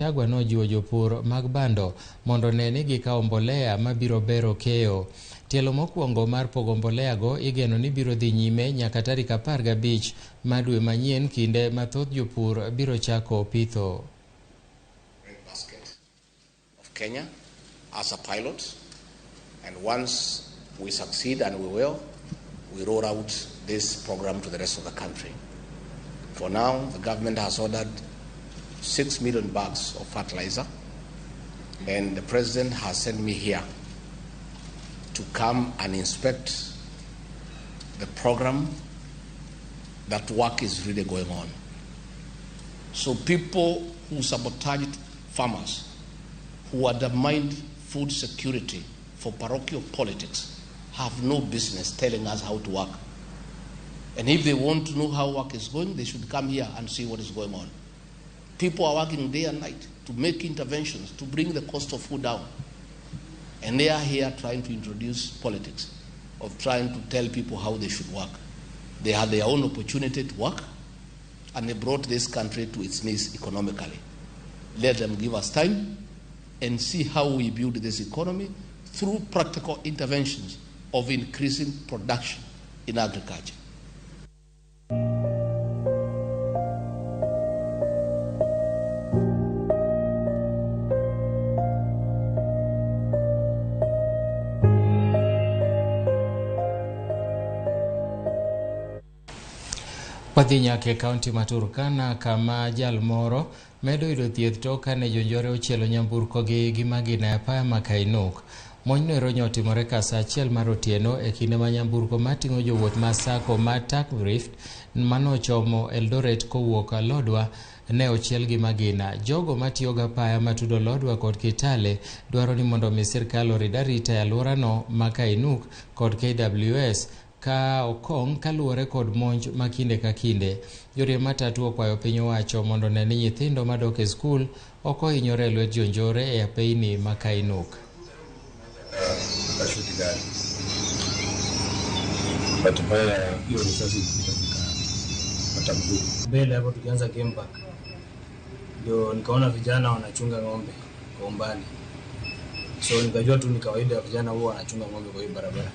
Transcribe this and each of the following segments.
Gachagua nojiwo jopur mag bando mondo one ni gikawo mbolea mabiro bero keyo. Tielo mokwongo mar pogo mbolea go igeno ni biro dhi nyime nyaka tarik 15 mar dwe manyien kinde ma thoth jopur biro chako pitho. Basket of Kenya as a pilot, and once we succeed, and we will, we roll out this program to the rest of the country. For now, the government has ordered 6 million bags of fertilizer, and the president has sent me here to come and inspect the program that work is really going on. So people who sabotaged farmers, who undermined food security for parochial politics, have no business telling us how to work. And if they want to know how work is going, they should come here and see what is going on. People are working day and night to make interventions, to bring the cost of food down. And they are here trying to introduce politics of trying to tell people how they should work. They had their own opportunity to work, and they brought this country to its knees economically. Let them give us time and see how we build this economy through practical interventions of increasing production in agriculture. Wadhi nyaka e kaunti ma Turkana kama jal moro medo yudo thieth tok kane jonjore ochielo nyamburko gi magina e apaya ma Kainuk. Monjno ero nyo otimore ka saa 1 mar otieno e kinde ma nyamburko mating'o jowuoth ma sacco ma Turkrift manochomo Eldoret kowuok Lodwar ne ochiel gi magina. Jogo matiyo gi apaya matudo Lodwar kod Kitale dwaro ni mondo mi sirkal orid arita e alworano ma Kainuk kod KWS ka okong' kaluwore kod monj ma kinde ka kinde. Joriemb matatu okwayo piny owacho mondo one ni nyithindo madok e skul ok ohinyore e lwet jonjore e apeyni ma Kainuk. Kashuti gari. Bahati mbaya hiyo risasi ilipita nikapata mguu. Mbele hapo tukianza game park ndio nikaona vijana wanachunga ng'ombe kwa umbali. So nikajua tu ni kawaida vijana huwa wanachunga ng'ombe kwa hiyo barabara.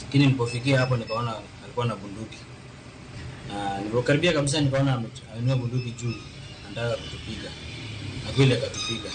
Lakini nilipofikia hapo nikaona alikuwa na bunduki. Na nilipokaribia kabisa nikaona ameinua bunduki juu anataka kutupiga. Na kweli akatupiga.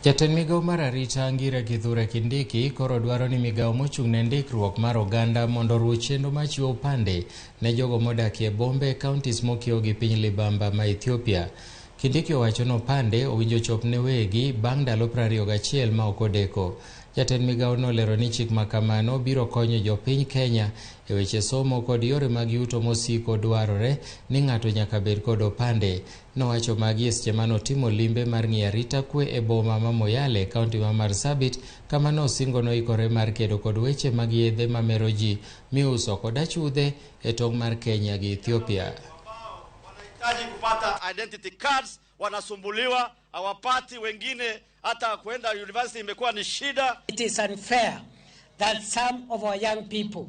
Jatend migawo mar arita Ngire Kithure Kindiki koro dwaro ni migawo mochung' ne ndikruok mar oganda mondo oruch chenro machiwo opande ne jogo modak e bombe e counties mokiewo gi piny libamba ma Ethiopia. Kindiki owacho ni opande owinjo chop ne wegi bang' ndalo 21 ma ok odeko. Jatend migawo nolero ni chik ma kamano biro konyo jopiny Kenya e weche somo kod yore mag yuto mosiko dwarore ni ng'ato nyaka bed kod opande. Nowacho magi e seche manotimo limbe mar ng'iyo arita kwe e boma ma Moyale, kaunti ma Marsabit, kama nosingo noikore mar kedo kod weche mag yedhe mamero ji miuso kod achudhe e tong' mar Kenya gi Ethiopia. Wanahitaji kupata identity cards, wanasumbuliwa, hawapati, wengine hata kwenda university imekuwa ni shida. It is unfair that some of our young people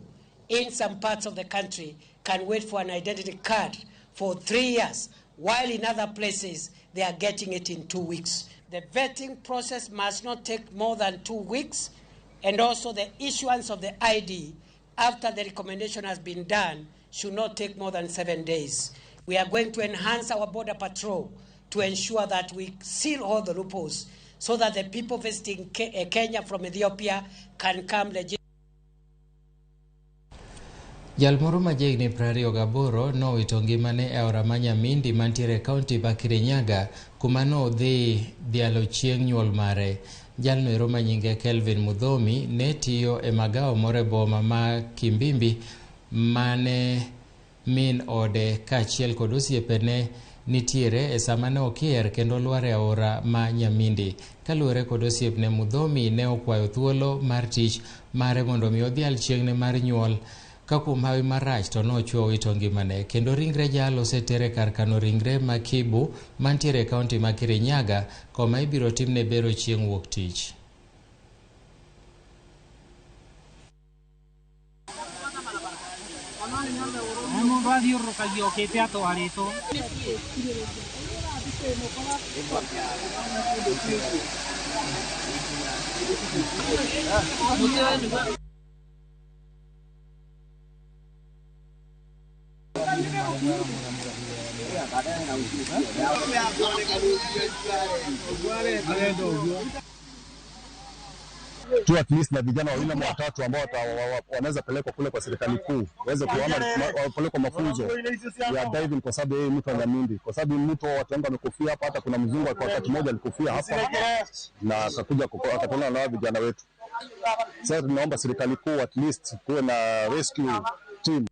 in some parts of the country can wait for an identity card for 3 years, while in other places they are getting it in 2 weeks. The vetting process must not take more than 2 weeks, and also the issuance of the ID after the recommendation has been done should not take more than 7 days. We are going to enhance our border patrol to ensure that we seal all the loopholes so that the people visiting Kenya from Ethiopia can come legitimately. Jal moro ma jahigni 28 nowito ngimane e aora ma Nyamindi mantiere e kaunti ma Kirinyaga kuma nodhi dhialo chieng' nyuol mare. Jalno ero ma nyinge Kelvin Mudhomi ne tiyo e magawa moro e boma ma Kimbimbi mane min ode kaachiel kod osiepene nitiere e sama ne okier kendo lwar e aora ma Nyamindi. Kaluwore kod osiepne Mudhomi ne okwayo thuolo mar tich mare mondo mi odhial chieng'ne mar nyuol. Ka kuom hawi marach to nochwo owito ngimane kendo ringre jalo osetere kar kano ringre ma Kibu mantiere e kaunti ma Kirinyaga koma ibiro timne bero chieng' wuok tich. Athiũrũrũkagia okĩte atwarĩtwo. Tu at least na vijana wawili ama watatu ambao wanaweza pelekwa kule kwa serikali kuu waweze kuona wapelekwa mafunzo ya diving, kwa sababu yeye mto wa Nyamindi, kwa sababu mto watu wengi wamekufia hapa. Hata kuna mzungu kwa wakati mmoja alikufia hapa na akakuja akatona na vijana wetu. Sasa tunaomba serikali kuu at least kuwe na rescue team.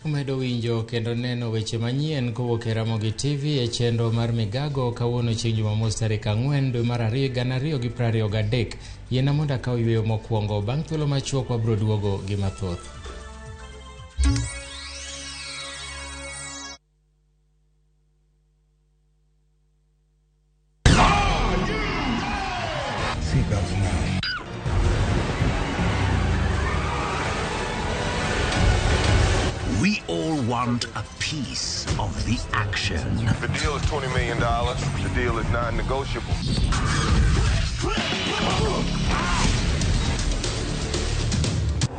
Umedo winjo kendo neno weche manyien kowuok e Ramogi TV e chenro mar Migago kawuono chieng' Jumamos tarik 4 dwe mar 2 2023. Yiena mondo akaw yweyo mokwongo, bang' thuolo machuok wabiro duogo gi mathoth. We all want a piece of the action. The deal is $20 million. The deal is non-negotiable.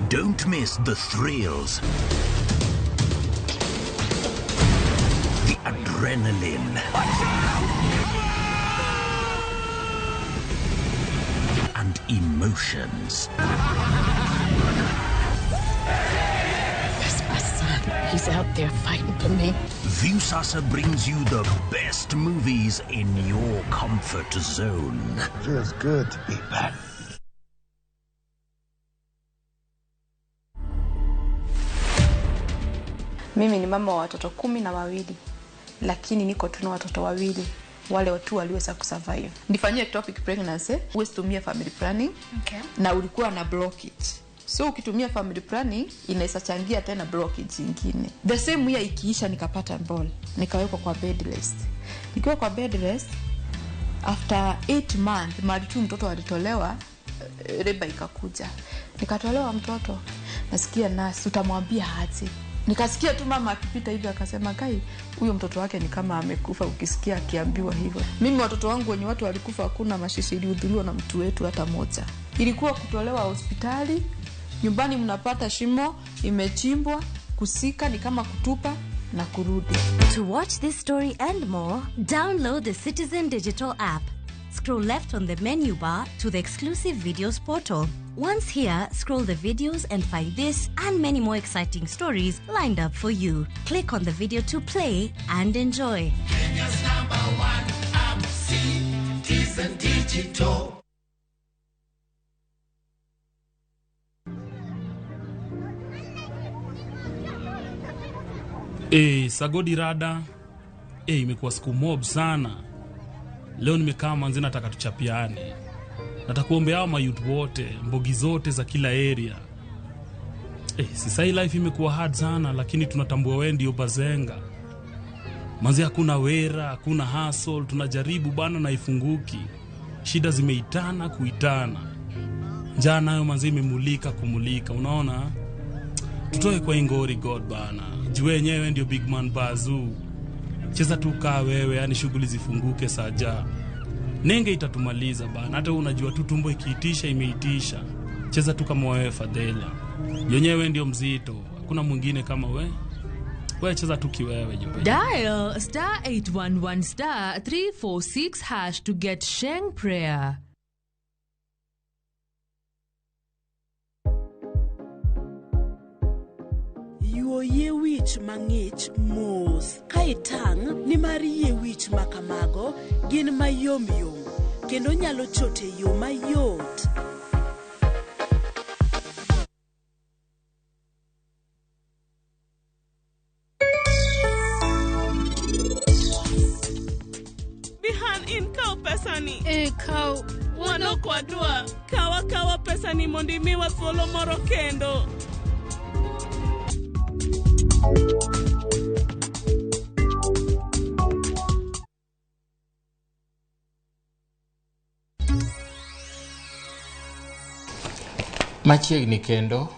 Don't miss the thrills, the adrenaline, and emotions. That's my son. He's out there fighting for me. Viusasa brings you the best movies in your comfort zone. Feels good to be back. Mimi ni mama wa watoto 12, lakini niko tu na watoto wawili wale watu waliweza kusurvive. Nifanyie ectopic pregnancy, huwezi tumia family planning. Okay. Na ulikuwa na blockage. So ukitumia family planning inaweza changia tena blockage nyingine. The same year ikiisha nikapata ball, nikawekwa kwa bed rest. Nikiwa kwa bed rest after 8 months mali tu mtoto alitolewa, reba ikakuja. Nikatolewa mtoto. Nasikia nurse utamwambia aje. Nikasikia tu mama akipita hivi akasema, kai huyo mtoto wake ni kama amekufa, ukisikia akiambiwa hivyo. Mimi watoto wangu wenye watu walikufa hakuna mashishi ilihudhuriwa na mtu wetu hata moja. Ilikuwa kutolewa hospitali, nyumbani mnapata shimo imechimbwa, kusika ni kama kutupa na kurudi. To watch this story and more, download the Citizen Digital app. Scroll left on the menu bar to the exclusive videos portal. Once here, scroll the videos and find this and many more exciting stories lined up for you. Click on the video to play and enjoy. Kenya's #1 app, Citizen Digital. Sagodi rada. Imekuwa siku mob sana. Leo nimekaa manzi nataka tuchapiane. Nataka kuombea hao mayouth wote, mbogi zote za kila area. Sasa hii life imekuwa hard sana, lakini tunatambua wewe ndio bazenga. Manzi hakuna wera, hakuna hustle, tunajaribu bana na ifunguki. Shida zimeitana kuitana. Njaa nayo manzi imemulika kumulika, unaona? Tutoe kwa ingori God bana. Juu yenyewe ndio big man bazoo. Cheza tu kaa wewe, yani shughuli zifunguke saja. Nenge itatumaliza bana. Hata unajua tu tumbo ikiitisha imeitisha. Cheza tu kama wewe Fadhela. Yenyewe ndio mzito. Hakuna mwingine kama we. Wewe cheza tu kiwewe jope. Dial *811 *346# to get Sheng Prayer. Yuo yie wich mang'ich mos ka itang' nimar yie wich makamago gin mayomyom kendo nyalo chot e yo mayot. Bihan in kaw pesani. Kaw. Wan ok wadwa. Kaw akawa pesani mondo imiwa thuolo moro kendo. Machiegni kendo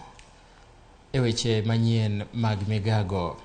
E weche manyien mag migago.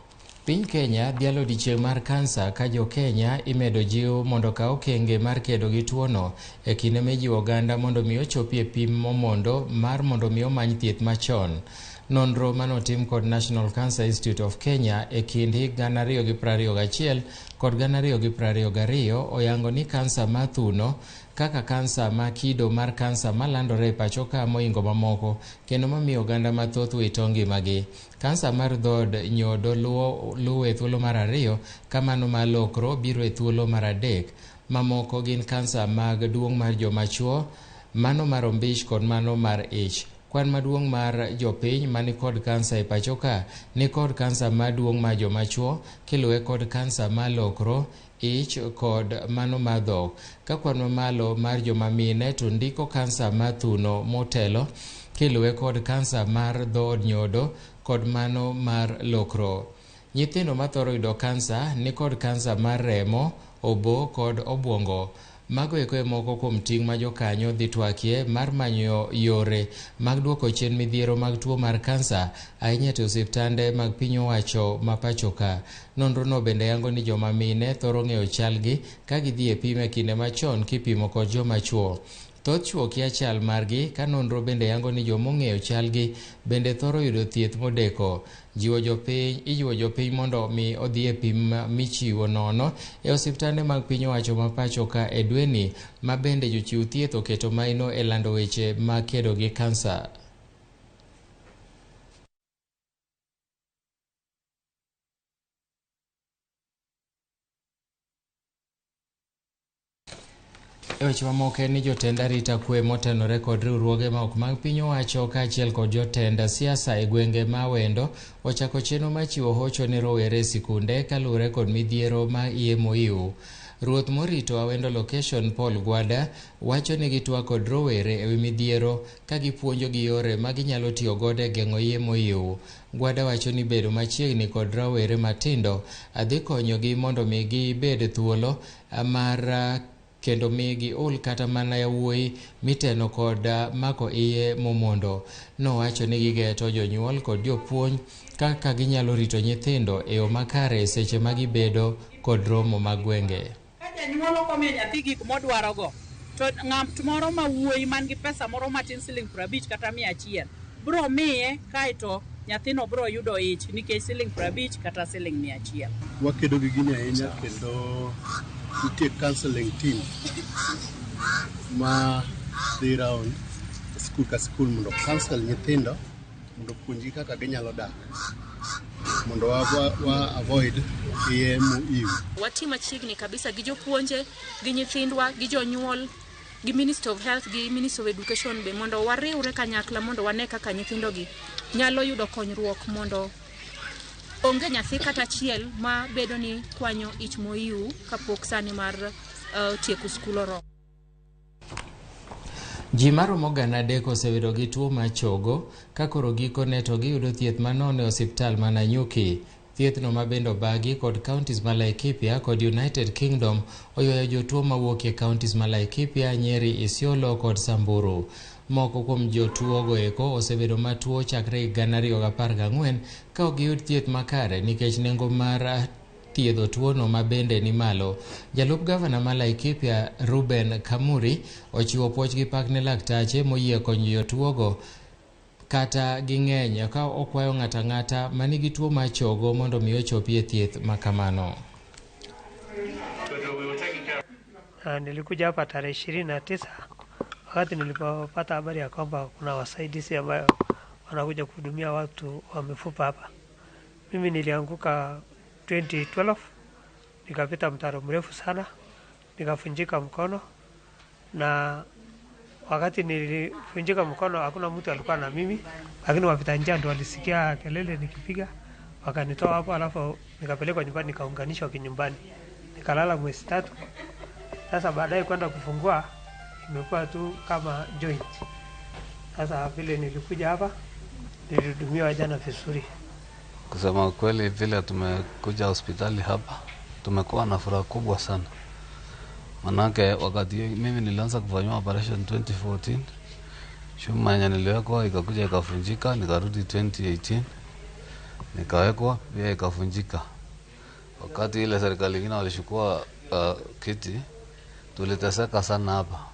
Piny Kenya dhialo odiechieng' mar kansa ka jo Kenya imedo jiw mondo okaw okenge mar kedo gi tuono e kinde mijiwo oganda mondo mi ochopi e pim momondo mar mondo mi omany thieth machon. Nonro manotim kod National Cancer Institute of Kenya e kind hik 2021 kod 2022 oyango ni kansa mar thuno kaka kansa ma kido mar kansa malandore e pacho ka mohingo mamoko kendo mamiyo oganda mathoth wito ngimagi. Kansa mar dhood nyodo luwo e thuolo mar 2 ka mano mar lokro biro e thuolo mar 3. Mamoko gin kansa mag duong' mar joma chuo, mano mar ombich kod mano mar ich. Kwan maduong' mar jopiny manikod kansa e pacho ka nikod kansa maduong' mar joma chuo kiluwe kod kansa mar lokro, ich kod mano mar dhok. Ka kwan mamalo mar joma mine to ndiko kansa mar thuno motelo kiluwe kod kansa mar dhood nyodo kod mano mar lokro. Nyithindo mathoro yudo kansa nikod kansa mar remo, obo kod obwongo. Mago eko e moko kuom ting' ma jokanyo dhi twakie mar manyo yore mag duoko chien midhiero mag tuo mar kansa ahinya to osiptande mag piny owacho ma pacho ka. Nonrono bende yango ni joma mine thoro ng'eyo chalgi ka gidhi e pim e kinde machon kipimo kod joma chuo. Thoth chuo kia chal margi ka nonro bende yango ni jomong'eyo chalgi bende thoro yudo thieth modeko. Ijiwo jopiny mondo mi odhi e pim michiwo nono e osiptande mag piny owacho ma pacho ka e dweni ma bende jochiw thieth oketo maino e lando weche mag kedo gi kansa. E weche mamoko en ni jotend arita kwe motenore kod riwruoge ma ok mag piny owacho kaachiel kod jotend siasa e gwenge ma Awendo ochako chenro mar chiwo hocho ne rowere e sikunde kaluwore kod midhiero ma iye moiw. Ruoth morito Awendo Location Paul Gwada wacho ni gitwak kod rowere ewi midhiero ka gipuonjogi yore ma ginyalo tiyo godo e geng'o iye moiw. Gwada wacho ni bedo machiegni kod rowere matindo dhi konyogi mondo mi gibed thuolo mar kendo migi ul kata mana yawuoyi miteno kod mako iye momondo. Nowacho ni gigeto jonyuol kod jopuonj kaka ginyalo rito nyithindo e yo makare seche ma gibedo kod romo mag gwenge. Ka janyuol ok omiyo nyathi gik modwarogo, to ng'at moro ma wuoyi man gi pesa moro matin siling 50 kata 100 bro miye, kaeto nyathino bro yudo ich nikech siling 50 kata siling 100. Wakedo gi gini ahinya kendo nitie counseling team ma dhi round skul ka skul mondo counsel nyithindo mondo opuonjgi kaka ginyalo dak mondo wa avoid iye moiw. Wati machiegni kabisa gi jopuonje, gi nyithindwa, gi jonyuol, gi Minister of Health, gi Minister of Education be mondo wariwre kanyakla mondo wane kaka nyithindogi nyalo yudo konyruok mondo onge nyathi kata achiel ma bedo ni kwanyo ich moiw kapok sani mar tieko skul oromo. Ji maromo 300 oseyudo gi tuo mar chogo ka koro gikone to giyudo thieth manono e osiptal ma Nanyuki. Thiethno ma bende obagi kod counties ma Laikipia kod United Kingdom oywayo jotuo mawuok e counties ma Laikipia, Nyeri, Isiolo kod Samburu. Moko kuom jotuogo eko osebedo matuo chakre 2014 ka ok giyud thieth makare nikech nengo mar thiedho tuono ma bende ni malo. Jalup gavana ma Laikipia Ruben Kamuri ochiwo puoch gi pak ne laktache moyie konyo jotuogo kata ging'eny ka okwayo ng'ato ang'ata manigi tuo mar chogo mondo mi ochopi e thieth makamano. Nilikuja hapa tarehe 29 wakati nilipopata habari ya kwamba kuna wasaidizi ambayo wanakuja kuhudumia watu wa mifupa hapa. Mimi nilianguka 2012 nikapita mtaro mrefu sana, nikafunjika mkono, na wakati nilifunjika mkono hakuna mtu alikuwa na mimi, lakini wapita njia ndio walisikia kelele nikipiga, wakanitoa hapo, alafu nikapelekwa nyumbani, nikaunganishwa kinyumbani, nikalala mwezi 3. Sasa baadaye kwenda kufungua imekuwa tu kama joint. Sasa vile nilikuja hapa nilihudumiwa jana vizuri. Kusema kweli, vile tumekuja hospitali hapa tumekuwa na furaha kubwa sana. Manake wakati mimi nilianza kufanywa operation 2014, chuma yenye niliwekwa ikakuja ikafunjika, nikarudi 2018. Nikawekwa pia ikafunjika. Wakati ile serikali ingine walichukua kiti, tuliteseka sana hapa.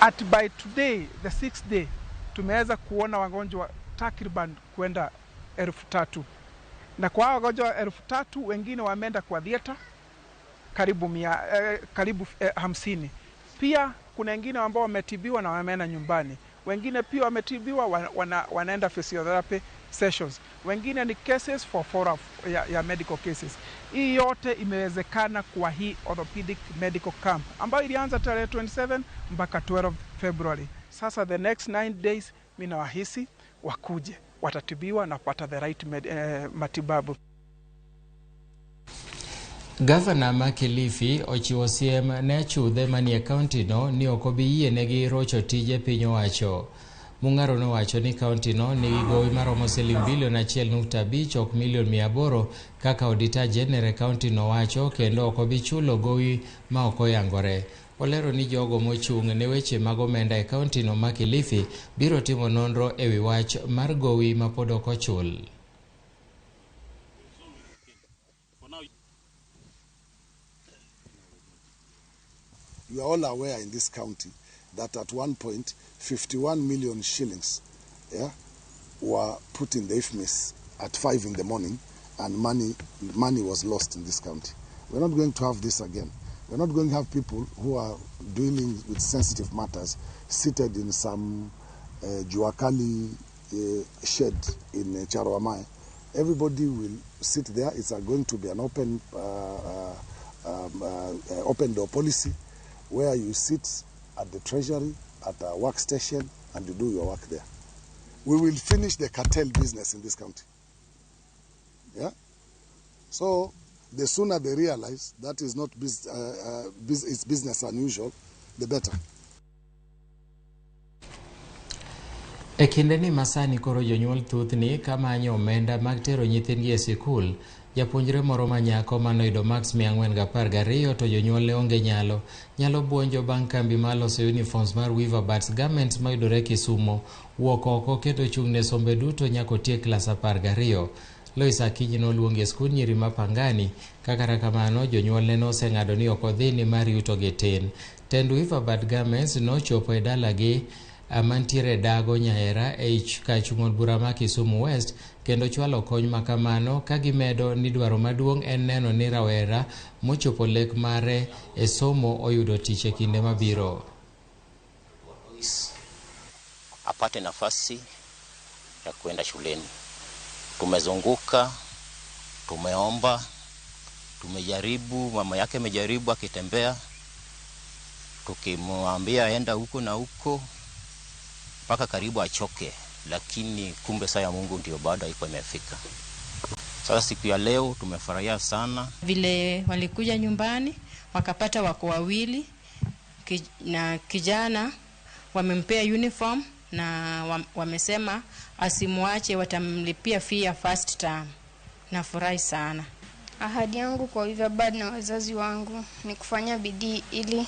At by today the sixth day tumeweza kuona wagonjwa takriban kwenda 3,000, na kwa hao wagonjwa 3,000 wengine wameenda kwa theater karibu 50. Pia kuna wengine ambao wametibiwa na wameenda nyumbani, wengine pia wametibiwa wanaenda physiotherapy sessions, wengine ni cases for follow-up ya medical cases. Hii yote imewezekana kwa hii orthopedic medical camp ambayo ilianza tarehe 27 mpaka 12 February. Sasa the next 9 days mimi nawahisi wakuje, watatibiwa na kupata the right matibabu. Gavana ma Kilifi ochiwo siem ne achudhe manie kaunti no ni ok obi yienegi rocho tije piny owacho. Mung'aro nowacho ni kaunti no nigi gowi maromo siling bilion 1.5 ok milion 800 kaka Auditor General e kaunti no wacho, kendo ok obi chulo gowi ma ok oyangore. Olero ni jogo mochung' ne weche mag omenda e kaunti no ma Kilifi biro timo nonro ewi wach mar gowi ma pod ok ochul. You are all aware in this county that at one point 51 million shillings were put in the IFMIS at 5 in the morning, and money was lost in this county. We're not going to have this again. We're not going to have people who are dealing with sensitive matters seated in some Juakali shed in Charoamai. Everybody will sit there. It's going to be an open, open door policy, where you sit at the treasury, at a workstation, and you do your work there. We will finish the cartel business in this county. Yeah? So the sooner they realize that is not it's business unusual, the better. E kindeni masani koro jonyuol thothni kamanyo omenda mag tero nyithindgi e sikul. Japuonjre moro ma nyako manoyudo marks 412 to jonyuolne onge nyalo buonjo bang' kambi mar loso uniforms mar Weaver Birds Garments mayudore Kisumo wuok oko kendo chung' ne sombe duto nyaka otiek klas 12. Lois Akinyi noluongi e skund nyiri ma Pangani, kata kamano jonyuolne noseng'ado ni ok odhi nimar yutogi tin. Tend Weaver Bird Garments nochopo e dalagi mantiere Dago Nyahera e kachung' od bura ma Kisumu West kendo chwalo kony makamano ka gimedo ni dwaro maduong' en neno ni rawera mochopo lek mare e somo oyudo tich e kinde mabiro. Apate nafasi ya kwenda shuleni. Tumezunguka, tumeomba, tumejaribu, mama yake amejaribu akitembea, tukimwambia aenda huko na huko mpaka karibu achoke, lakini kumbe saa ya Mungu ndio bado haikuwa imefika. Sasa siku ya leo tumefurahia sana. Vile walikuja nyumbani wakapata wako wawili na kijana wamempea uniform na wamesema asimwache, watamlipia fee ya first term. Nafurahi sana. Ahadi yangu kwa Weaver Bird na wazazi wangu ni kufanya bidii ili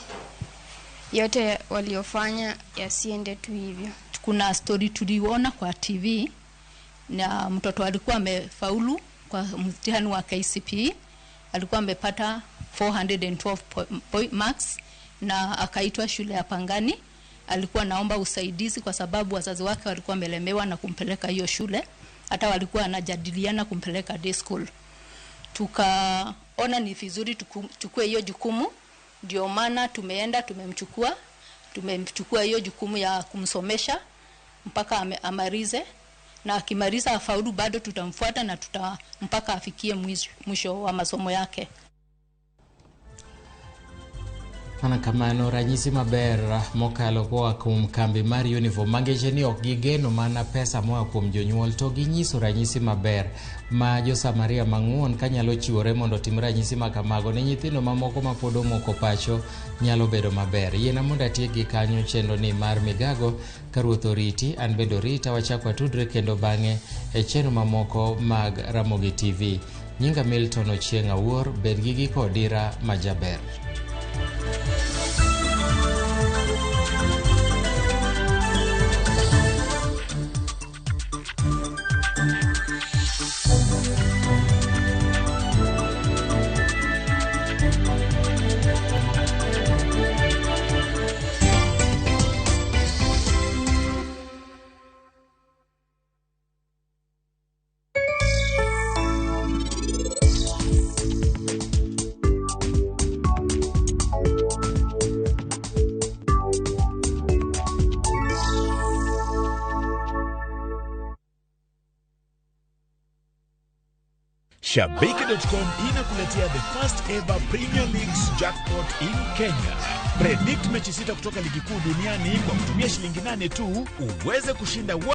yote waliofanya yasiende tu hivyo. Kuna story tuliona kwa TV na mtoto alikuwa amefaulu kwa mtihani wa KCPE, alikuwa amepata 412 marks na akaitwa shule ya Pangani. Alikuwa naomba usaidizi kwa sababu wazazi wake walikuwa wamelemewa na kumpeleka hiyo shule, hata walikuwa wanajadiliana kumpeleka day school. Tukaona ni vizuri tuchukue hiyo jukumu, ndio maana tumeenda tumemchukua hiyo jukumu ya kumsomesha mpaka amalize, na akimaliza afaulu bado tutamfuata na mpaka afikie mwisho wa masomo yake. Mana kamano ranyisi maber mokalo koa kuom kambi mar uniform mangeche ni ok gigeno mana pesa moa kuom jonyuol to ginyiso ranyisi maber ma jo-Samaria mang'won kanyalo chiwore mondo otim ranyisi makamago ne nyithindo mamoko mapod omoko pacho nyalo bedo maber. Yiena mondo atiek gi kanyo chenro ni mar Migago ka Ruoth oriti, an bende orita, wachak watudre kendo bang'e e chenro mamoko mag Ramogi TV. Nyinga Milton Ochieng' Awuor, bed gi giko dira majaber. Shabiki.com inakuletea the first ever Premier Leagues jackpot in Kenya. Predict mechi sita kutoka ligi kuu duniani kwa kutumia shilingi 8 tu uweze kushinda.